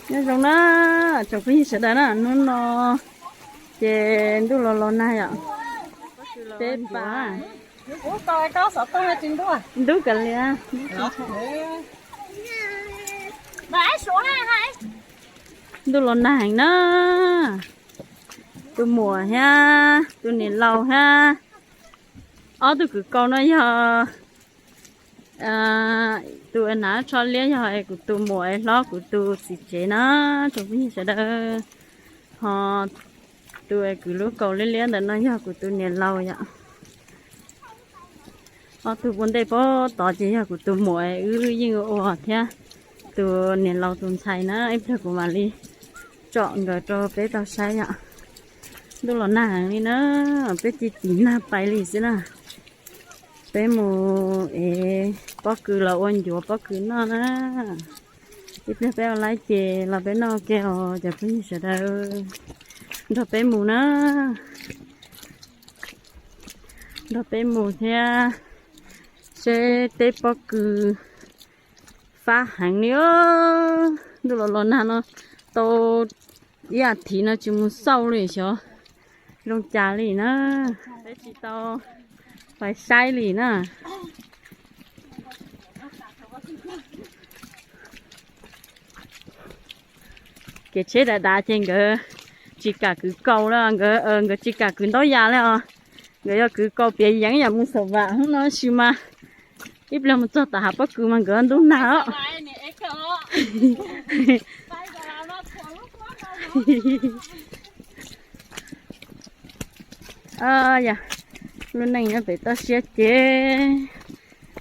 Nyob zoo na, tsoom phooj ywg sawv daws na, hnub no ces ntuj los los nag yom. Peb pas ntub kav liam. Ntuj los nag heev na. Tus muam thiab tus niam laus thiab ob tug kwv kaus no yog tus hnav tsho liab yog kuv tus muam hlob kuv tus txiv tsev na, tsoom phooj ywg sawv daws. Ho tus kwv lub kaus liab liab ntawm no yog kuv tus niam laus yom. Ob tug ua ntej puag tod ces yog kuv tus muam wb yeej ua thiab tus niam laus tus ntxhais na, ib pliag kuv mam li tsom nkawd rau peb tau saib yom. Ntuj los nag heev li na, peb cia tim nag pais li xwb na. Peb mus ev pob kws los ua ncuav pob kws noj na. Ib pliag peb ua laib ces los peb noj ua ke os cov phooj ywg sawv daws. Nrog peb mus na. Nrog peb mus thiab seb teb pob kws fab heev li os. Ntuj los los nag no tau ib as thiv no tsis mus xauj li xyov zoo cas li na. Peb tsis tau pais saib li na. Kev tsheb dav dav ces nkawd tsis kam kwv kaus li, nkawd, nkawd tsis kam kwv ntaub yas li os. Nkawd yog kwv kaus piav yeev yam mus xav vam hnub no sis mas ib pliag mus txog tom hav pob kws mas nkawd ntub nag os. Yog lub neej nyob pem toj siab ces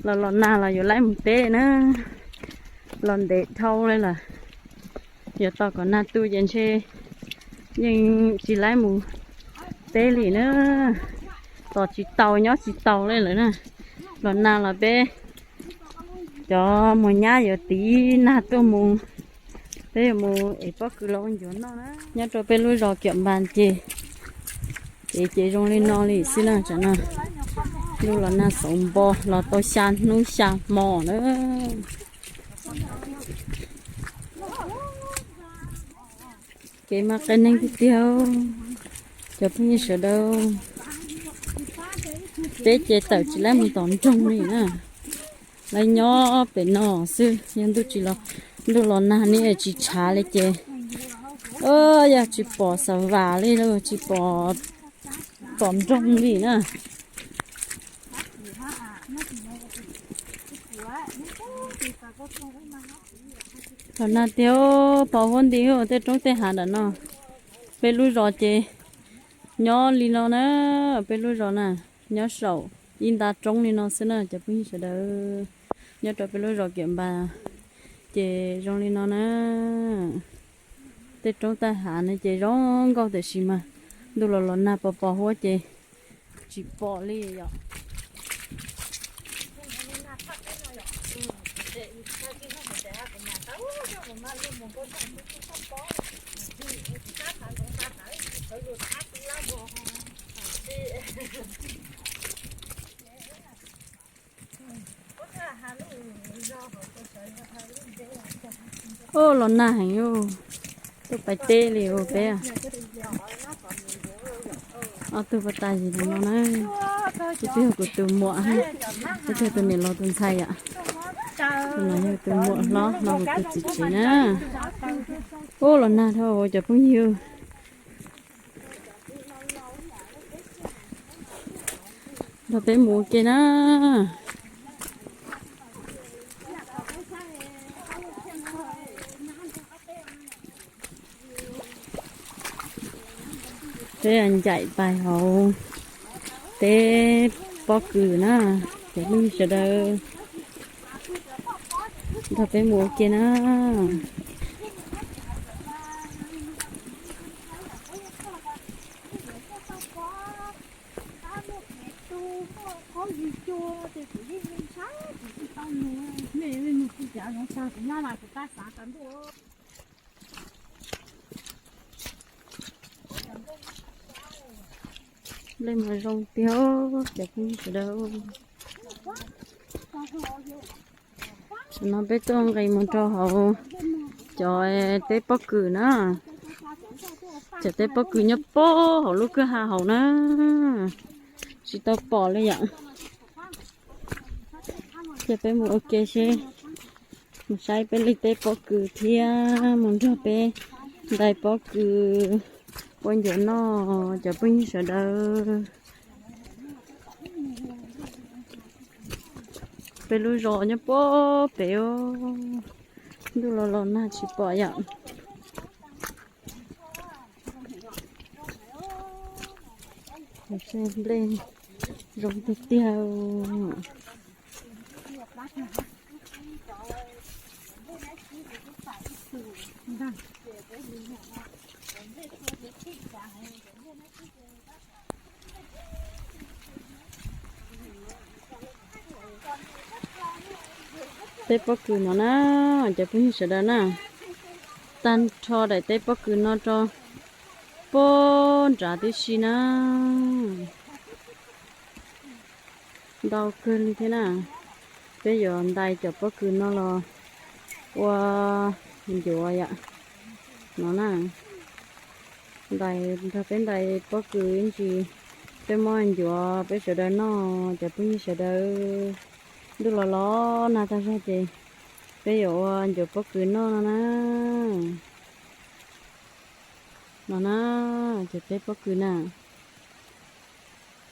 los los nag los yuav laib mus teb na. Los ntev dhau li lawm, yuav tos kom nag tu ces ntshe yeej tsis laib mus teb li na. Tos tsis tau nyob tsis tau li lawm na. Los nag los peb cov muag nyab yuav tiv nag tuaj mus, peb yuav mus ev pob kws los ua ncuav noj na. Nyob rau peb lub zos Kiam Npas ces kev ces zoo li no li xwb na. Tsam no ntuj los nag xauv npo los tau xya hnub xya hmo na. Kev mas qias neeg tiag tiag, cov phooj ywg sawv daws. Peb ces tawm tsis laib mus tom nroog li na. Laib nyob pem no xwb, yog ntuj tsis los, ntuj los nag ne tsis tshav li ces yog tsis pom xav vam li, tsis pom tom nroog li na. Los nag tiag, pos huab nti tej roob tej hav ntawm no. Peb lub zos ces nyob li no na, peb lub zos na, nyob saum ib nta roob li no xwb na cov phooj ywg sawv daws. Nyob rau peb lub zos Kiam Npas ces zoo li no na. Tej roob tej hav no ces zoo nkauj tiam sis mas ntuj los los nag pos pos huab ces tsis pom li yom. Ub, los nag heev, tuaj pais teb li os peb. Ob tug pas tas zis no na, tus twg yog kuv tus muam, tus twg tus niam laus tus ntxhais yom. Tus no yog tus muam hlob no, kuv tus txiv tsev na. Ub, los nag dhau cov phooj ywg. Nrog peb mus ua ke na. Peb ncaim pais hauv teb pob kws na, cov phooj ywg sawv daws. Nrog peb mus ua ke na. Nplej mas zoo tiag cov phooj ywg sawv daws. Tam no peb tuaj nqis mus rau hauv Cov teb pob kws na, cov teb pob kws nyob puag hauv lub kwj ha hauv na, tsis tau pom li yom. Ces peb mus ua ke seb, mus saib peb li teb pob kws thiab mus nrog peb ntais pob kws ua ncuav noj, cov phooj ywg sawv daws. Peb lub zos nyob puag pem, ntuj los los nag tsis pom yom. Nplej zoo tiag tiag. Teb pob kws no na, cov phooj ywg sawv daws na, tag nrho daim teb pob kws no rau puag nrad tib si na. Ntau kawg li thiab na. Peb yuav ntais cov pob kws no los ua ncuav yom. No na, ntais nrog peb ntais pob kws ib ntsis, peb muab ncuav peb sawv daws noj, cov phooj ywg sawv daws. Ntuj los los nag tag zog ces peb yuav ua ncuav pob kws noj no na. No na, cov teb pob kws na,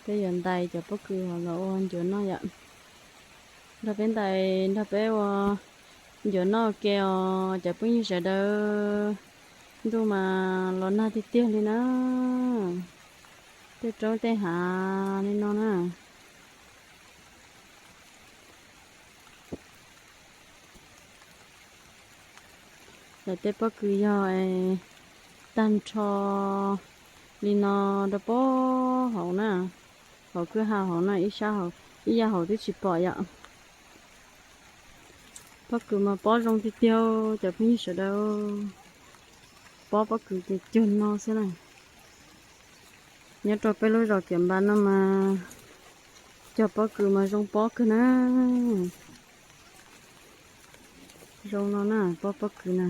peb yuav ntais cov pob kws los ua ncuav noj yom. Nrog peb ntais, nrog peb ua ncuav noj ua ke os cov phooj ywg sawv daws. Ntuj mas los nag tiag tiag li na. Tej roob tej hav li no na. Daim teb pob kws yog tag nrho li no rau puag hauv na, hauv kwj ha hauv na, ib sab hauv, ib yam hauv twb tsis pom yom. Pob kws mas pob zoo tiag tiag cov phooj ywg sawv daws. Pob pob kws ces cuag no xwb na. Nyob rau peb lub zos Kiam Npas no mas cog pob kws mas zoo pob kawg na. Zoo no na, pob pob kws na.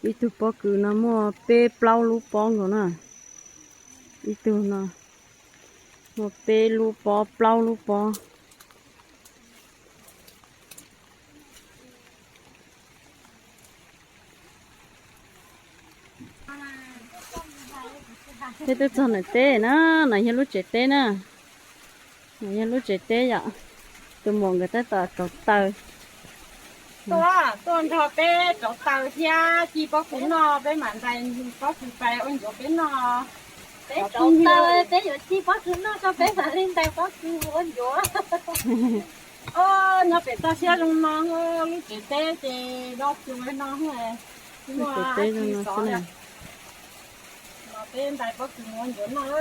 Ib tug pob kws no muaj peb plaub lub pob nkaus na. Ib tug no muaj peb lub pob, plaub lub pob. Peb twb txog ntawm teb na, no yog lub tsev teb na. No yog lub tsev teb yom. Tus muam nkawd tab tom rauv taws. Tuaj, tuaj nrog peb rauv taws thiab ci pob kws noj, peb mam ntais pob kws pais ua ncuav peb noj. Peb rauv taws, peb yuav ci pob kws noj tso peb mam li ntais pob kws ua ncuav. Nyob pem toj siab zoo no, lub tsev teb ces do cua no. Lub tsev teb zoo no xwb na. Peb ntais pob kws ua ncuav noj.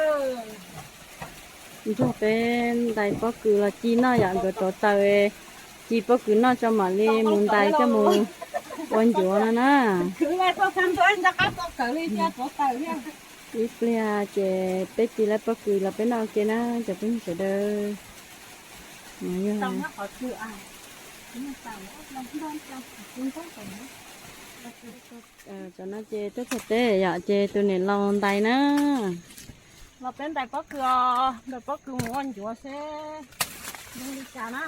Nrog peb ntais pob kws los ci noj yom, nkawd rauv taws ci pob kws noj tso mam li mus ntais coj mus ua ncuav no na. Ib pliag ces peb ci lawv pob kws los peb noj ua ke na cov phooj ywg sawv daws. Cov no ces tuaj txog teb yom, ces tus niam laus ntais na. Los peb ntais pob kws os, ntais pob kws mus ua ncuav seb zoo li cas na.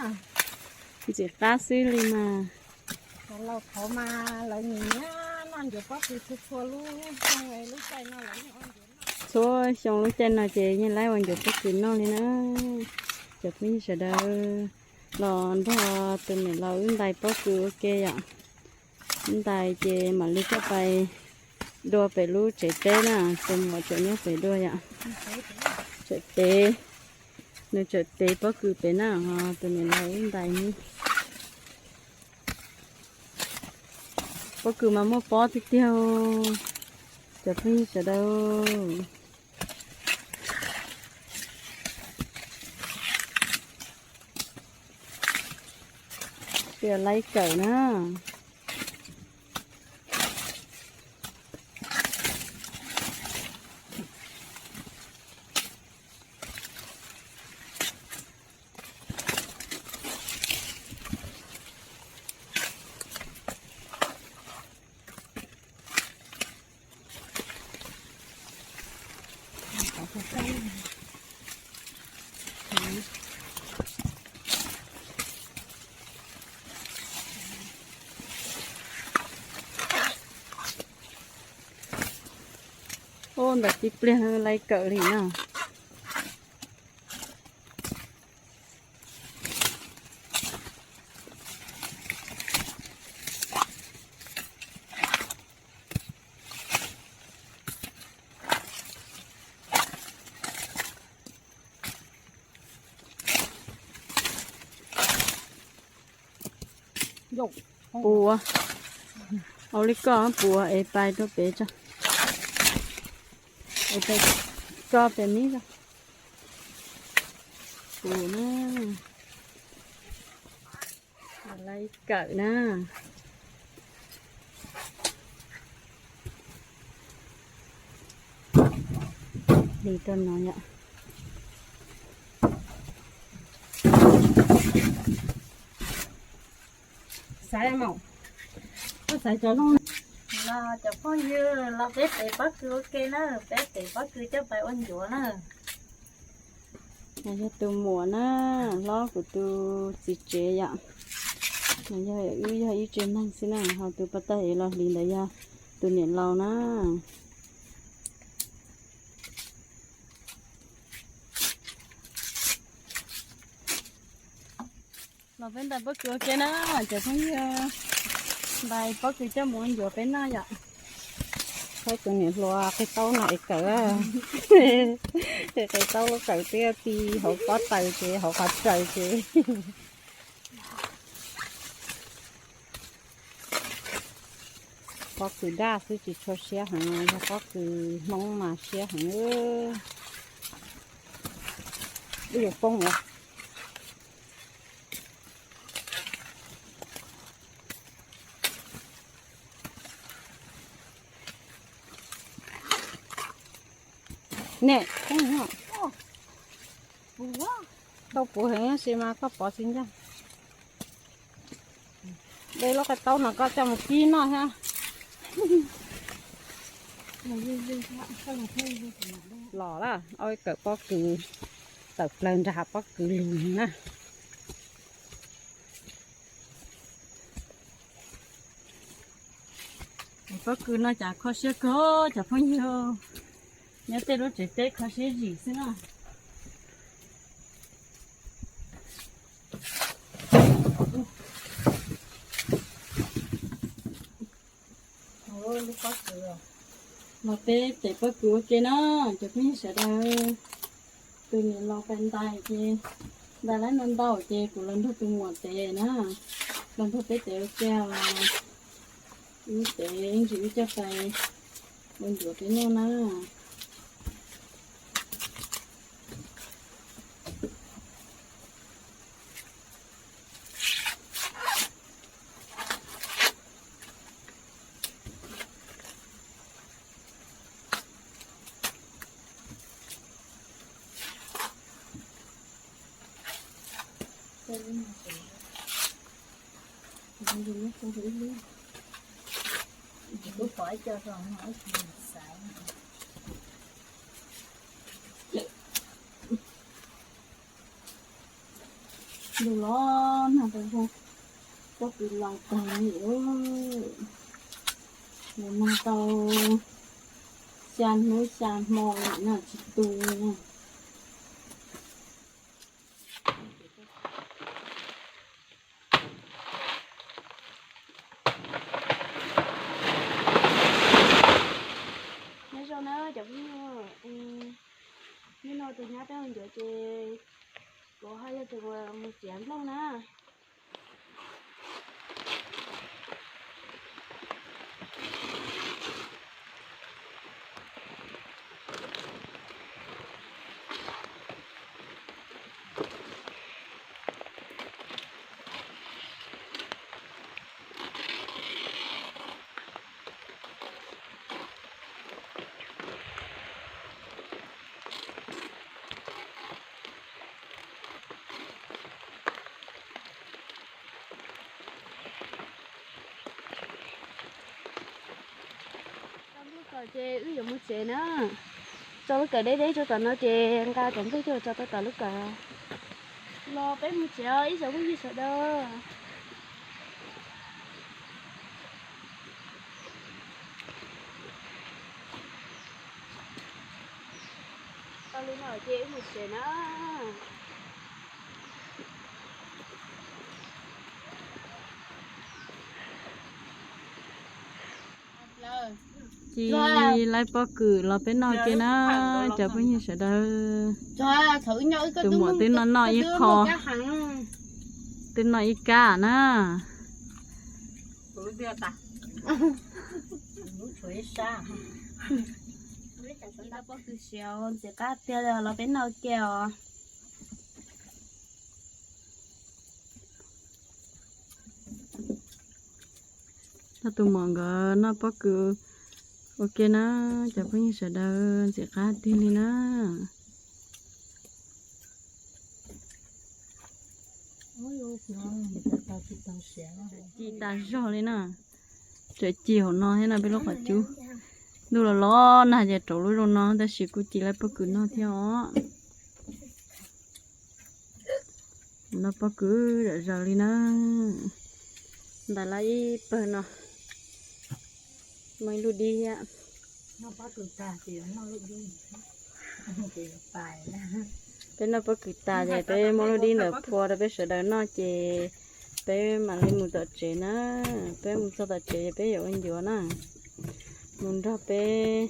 Ntxim qab xwb li mas. Cov laus qhov mas lawv nim nyiam noj ncuav pob kws txhua txhua lub xyoo, lub caij no lawv yeej ua ncuav noj. Txhua xyoo lub caij no ces yeej laib ua ncuav pob kws noj li na. Cov phooj ywg sawv daws los nrog tus niam laus wb ntais pob kws ua ke yom. Wb ntais ces mam li coj pais dua pem lub tsev teb na, tus muam tseem nyob pem dua yom. Tseem tev, nws tseem tev pob kws pem na, ho tus niam laus wb ntais ne. Pob kws mas muaj pob tiag tiag, cov phooj ywg sawv daws. Peb laib kawm na. Ntawm tib pliag lais kawm li no. Puas, ua li koj puas es pais rau pem tso. Es pais tso pem miv. Puas na. Lais kawm na. Li rau no yom. Xaiv mas, koj xaiv cov zoo. Los cov phooj ywg, los peb tev pob kws ua ke na, peb tev pob kws coj pais ua ncuav na. Nws yog tus muam na, hlob kuv tus txiv tsev yom. Nws yog, wb yog ib tsev neeg xwb na, ho tus pov tag es los hliv ntawd yog tus niam laus na. Los peb ntais pob kws ua ke na, cov phooj ywg, ntais pob kws coj mus ua ncuav peb noj yom. Saib tus niam hluas qe taub no es kawm, qe taub lub kawm tiaj ti hauv pob taws ces hauv qhov tsaws ces. Pob kws daj xwb tsis tshua siab heev, yog pob kws Hmoob mas siab heev. Wb yuav poob ua. Ne, tau puv heev tab sis mas koj pov tsis ncaj. De lub qe taub no koj coj mus kib noj thiab. Los lawm, ua kawm pob kws, tawm plaws nram pob kws lug na. Pob kws no cas kho siab kawg cov phooj ywg, nyob tej lub tsev teb kho siab zim xwb na. Los peb tev pob kws ua ke na, cov phooj ywg sawv daws. Tus niam laus pais ntais ces ntais lawm ntau ntau ces kuv los nrog tus muam tev na, los nrog peb tev ua ke. Wb tev ntsis wb coj pais ua ncuav peb noj na. Ntuj los nag tas zog, pob kws laus tag li. Los nag tau xya hnub xya hmo lawm no tsis tu li na. Nyob zoo na cov phooj ywg, hnub no tus nyab peb ua ncuav ces kuv ho yog tus mus txiav nplooj na. Tso lub kawm ces wb yuav mus tsev na. Tso lub kawm deb deb rau tom no ces nqa cov nplooj coj tso rau tom lub kawm. Los peb mus tsev os ib tsoom phooj ywg sawv daws. Li no ces wb mus tsev na. Ci laib pob kws los peb noj ke na, cov phooj ywg sawv daws. Tus muam twb noj noj ib qho, twb noj ib kab na. Pob kws siav ntxim qab tiag li, los peb noj ke os. Noj tus muam nkawd noj pob kws ua ke na, cov phooj ywg sawv daws, ntxim qab tiag li na. Ci tas zog li na. Tseem ci hauv no thiab no peb lub qhov cub. Ntuj los los nag ces rau lub zoo no tab sis kuj ci laib pob kws noj thiab os. Noj pob kws zom zaws li na. Ntais lawm ib pawg no, muaj ib lub dib thiab. Peb noj pob kws tas ces peb muab lub dib ntawd phua rau peb sawv daws noj ces peb mam li mus tom tsev na. Peb mus txog tom tsev ces peb yuav ua ncuav na. Mus nrog peb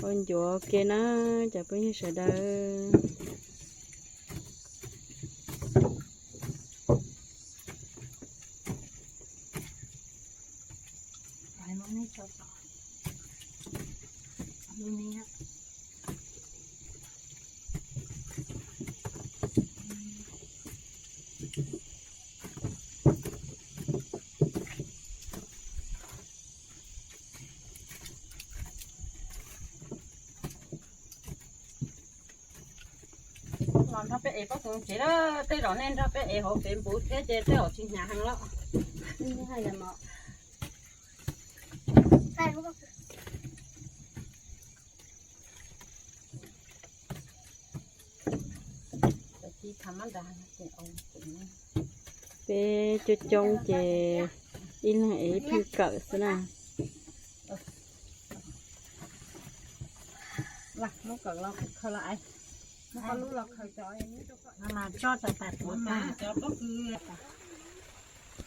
ua ncuav ke na, cov phooj ywg sawv daws. Los nrog peb ev pob kws tsev na, tej zaum nej nrog peb ev hauv Facebook thiab ces tej zaum tsis hnyav heev los. Peb coob coob ces ib leeg ev ib pheej kawm xwb na.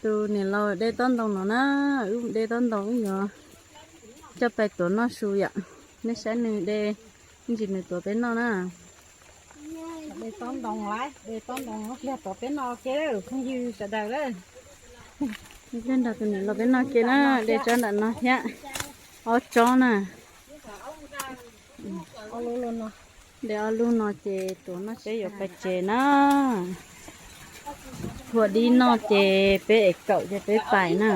Tus niam laus de taub ntoo no na, wb de taub ntoo wb yuav coj pais tuav noj su yom. Nej saib nws de ntsis nws tuav peb noj na. De taub ntoo lawm, de taub ntoo pliag tuav peb noj ke, phooj ywg sawv daws lawm. Pliag nrog tus niam laus peb noj ke na, de tsob ntawm no thiab ob tsob na. De ob lub no ces tuav noj peb yuav pais tsev na. Phua dib noj ces peb ev kawm ces peb pais na.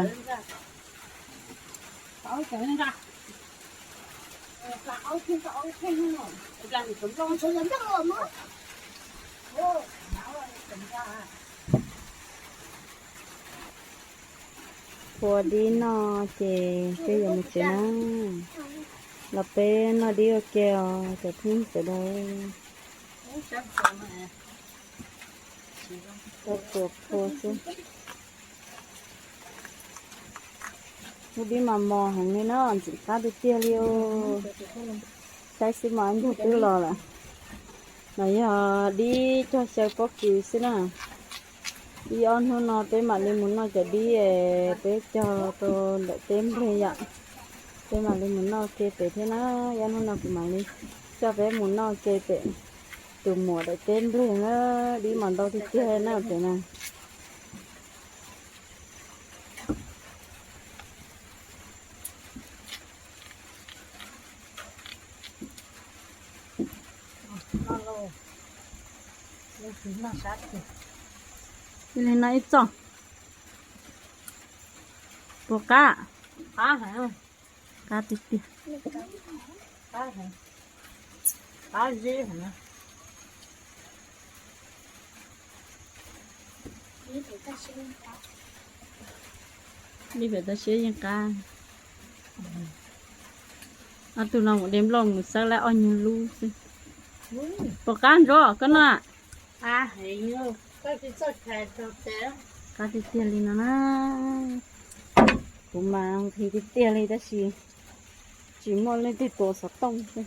Phua dib noj ces peb yuav mus tsev na. Los peb noj dib ua ke os cov phooj ywg sawv daws. Tau tuav phua xwb. Lub dib mas mos heev li no, ntxim qab tiag tiag li os. Saib xwb mas ib ntug twb los lawm. No yog dib cog xyaw pob kws xwb na. Ib ob hnub no peb mam li mus noj cov dib es peb cog rau ntawm teb nplej yom. Peb mam li mus noj ke pem thiab na. Ib ob hnub no kuv mam li coj peb mus noj ke pem tus muam daim teb nplej na. Dib mas ntau tiag tiag na pem na. Cia li no ib txoj. Puas qab? Qab tiag tiag. Dib pem toj siab yeej qab. Ob tug no mus de nplooj mus xawb lawm ob nyuag lub xwb. Puas qab Ntsuab koj noj? Qab tiag tiag li no na. Kuv mas nqhis tiag tiag li tab sis tsis muaj leej twg tuav xov tooj xwb.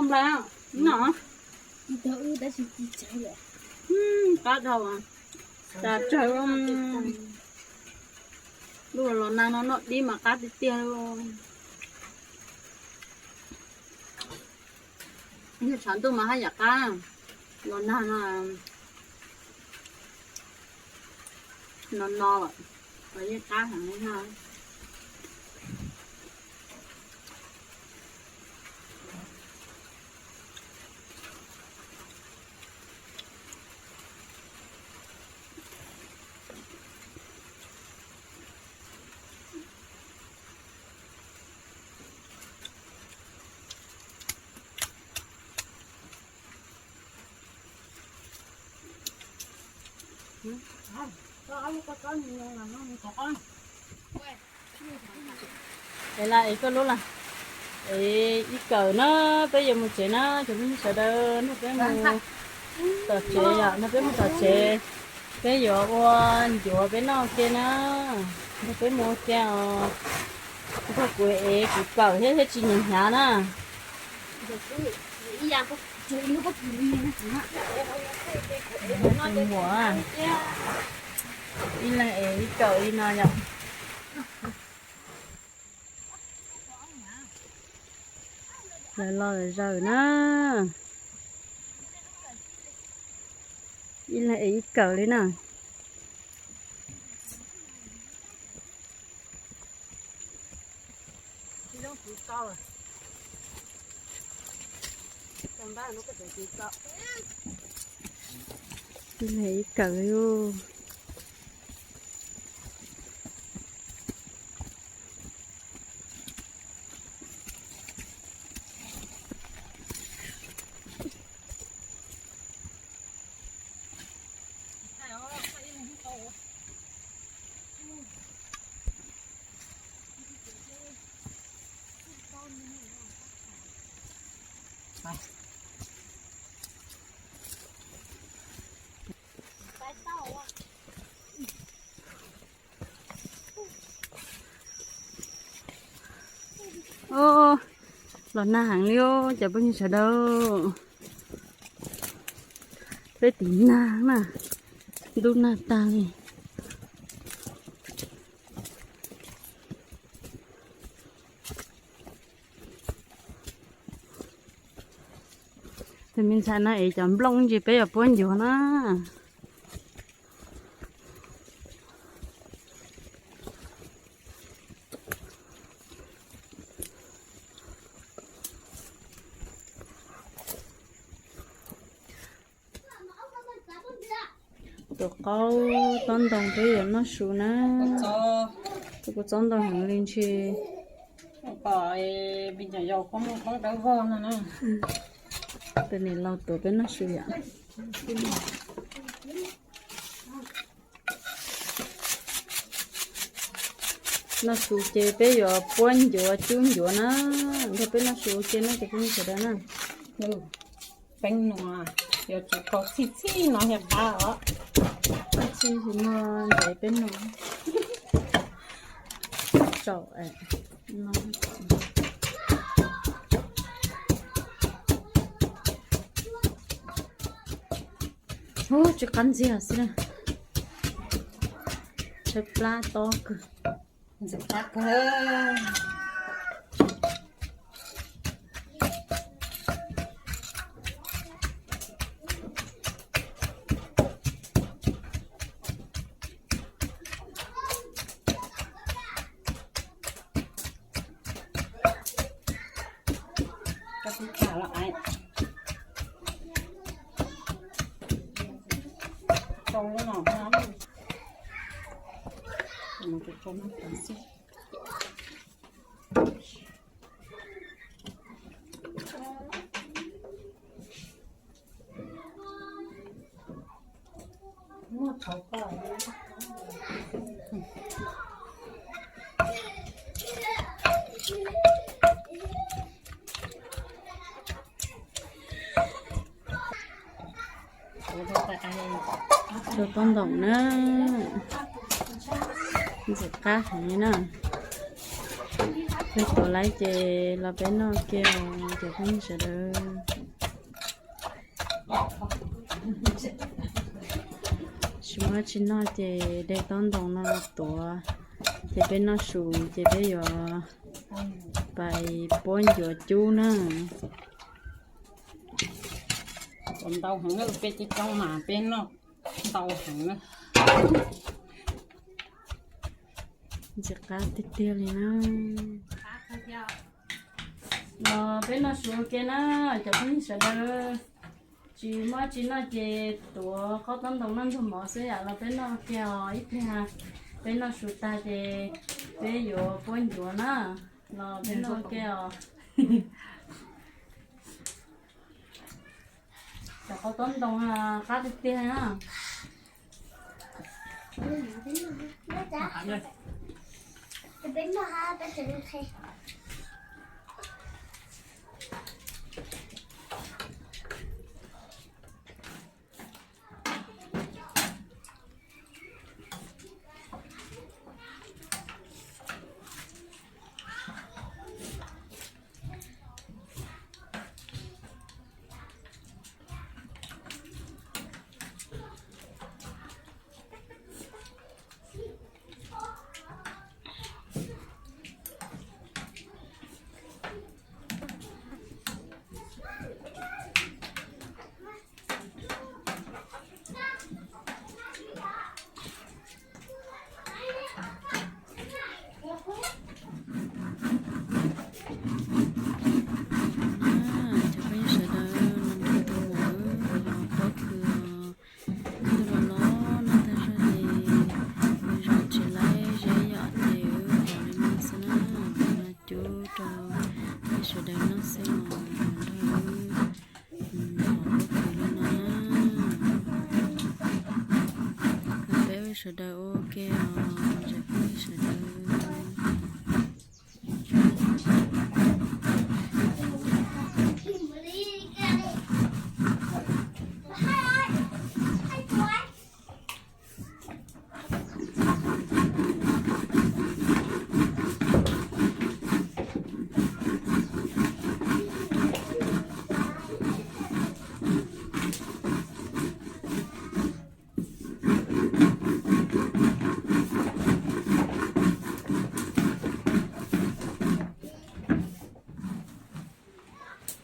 Noj nplai no, qab dhau, tas tsawg. Lub los nag no noj dib mas qab tiag tiag li. Yog tshav ntuj mas haj yam qab, los nag no no no lawm, los yeej qab heev li thiab. Es la es koj lub la? Es ib kawm na, peb yuav mus tsev na, cov phooj ywg sawv daws, nrog peb mus tom tsev yom, nrog peb mus tom tsev. Peb yuav ua ncuav peb noj ua ke na, nrog peb mus ua ke os. Nrog kuv es kuv kawm thiab thiaj tsis nyiam hnyav na. Ib leeg es ib kawm li no yom. Lawv los lawm zaws na. Ib leeg es ib kawm li na. Ib leeg ib kawm li. Los nag heev li os cov phooj ywg sawv daws. Peb tim nag na, ntub nag tag li. Tus me ntxhais no es cov nplooj ntsis peb yuav puab ncuav na. Tus qaub tob ntoo peb yuav noj su na. Tus kua txob ntoo heev li ntshe. Peb niam laus tuav peb noj su yom. Noj su ces peb yuav puab ncuav cub ncuav na. Nrog peb noj su ua ke na cov phooj ywg sawv daws na. Peeb nua, yuav tsum kaus txhij txhij no thiaj qab os. Txhij txhij no ntev peb nua. Tsaum no. Ub, tsis qab ntxiag xwb na. Tshaib plab tob kawg. Ntxim qab kawg. Koj tib tham los ai. Rau lub no, no, no, no, no, no, no. Tus tob ntoom na, ntxim qab heev li na. Peb tuav lawm ces los peb noj kiag os cov phooj ywg sawv daws. Tsis muaj tsis noj ces de tob ntoom no los tuav, ces peb noj su ces peb yuav pais puab ncuav cub na. Ntau heev na, peb coob coob mas peb noj ntau heev na. Ntxim qab tiag tiag li na. Los peb noj su ua ke na, cov phooj ywg sawv daws. Tsis muaj tsis noj ces tuav qaub tob ntoom noj nrog mov xwb yom, los peb noj ua ke os ib pliag. Peb noj su tag ces peb yuav puab ncuav na, los peb noj ua ke os. Cov qaub tob ntoom qab tiag tiag na.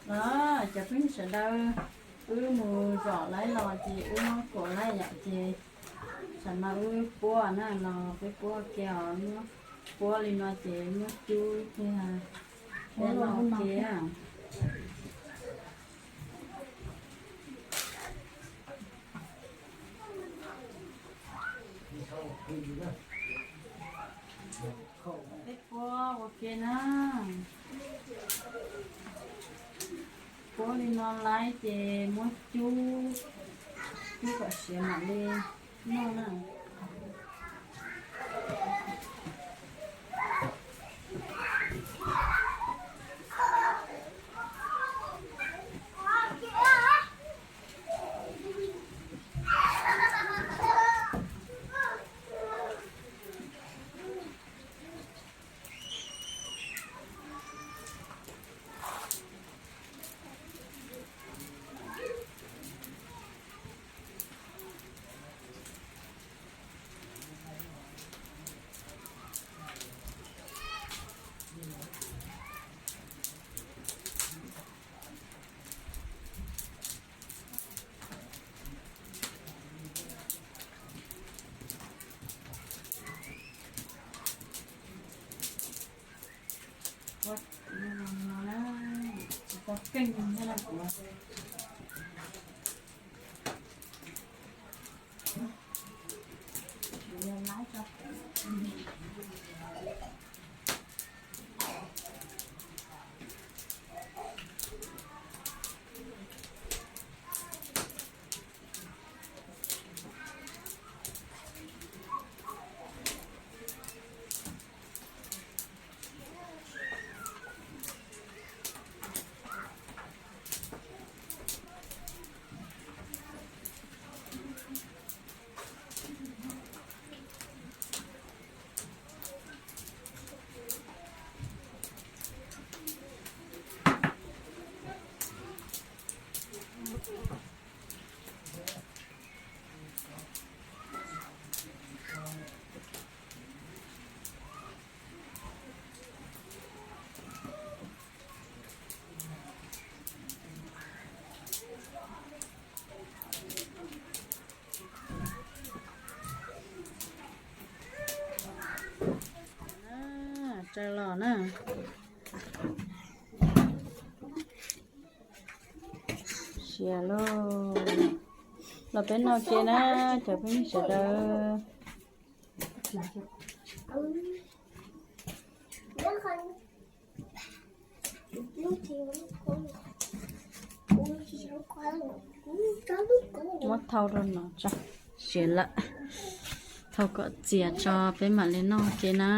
Los cov phooj ywg sawv daws, wb mus zom laib los ces wb muab kuam laib yom ces, tam no wb puab na los peb puab ke os, muab puab li no ces muab cub thiab peb noj ke. Peb puab ua ke na. Puab li no laib ces muab cub, cub kom siav mam li noj na. Tsaws los na. Siav lauj. Los peb noj ke na, cov phooj ywg sawv daws. Muab thau rau no tso, siav lawm. Thau kom txias tso peb mam li noj ke na.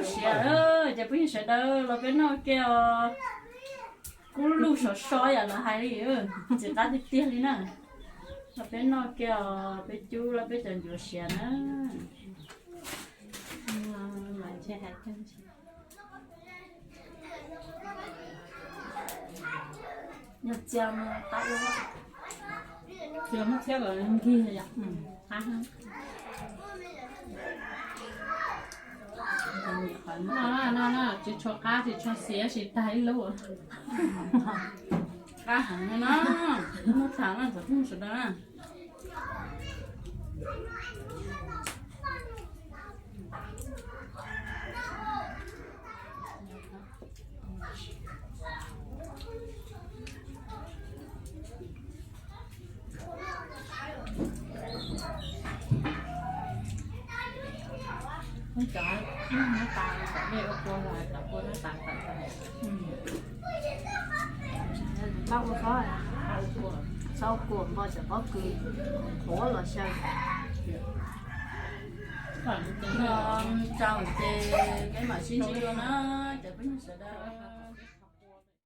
Siav lawm, ces peb sawv daws los peb noj ke os. Kub lug sov so yam lawv hais li, txiv qab tiag tiag li na. Los peb noj ke os, peb cub los peb cov ncuav siav na. Yog txias mas qab ua, txias muab txhiab kom nkig yom, qab heev. No, no, no, tsis tshua qab tsis tshua xiav tsis tag ib lub. Qab heev no, muab tham no cov phooj ywg sawv daws na. Cov muab tas kom dej ua kua los cov kua no tas tawm. Txhob kua npog cov pob kws qhuav los xyaw. Tsaus ces peb mam sib ntsib dua na, cov phooj ywg sawv daws.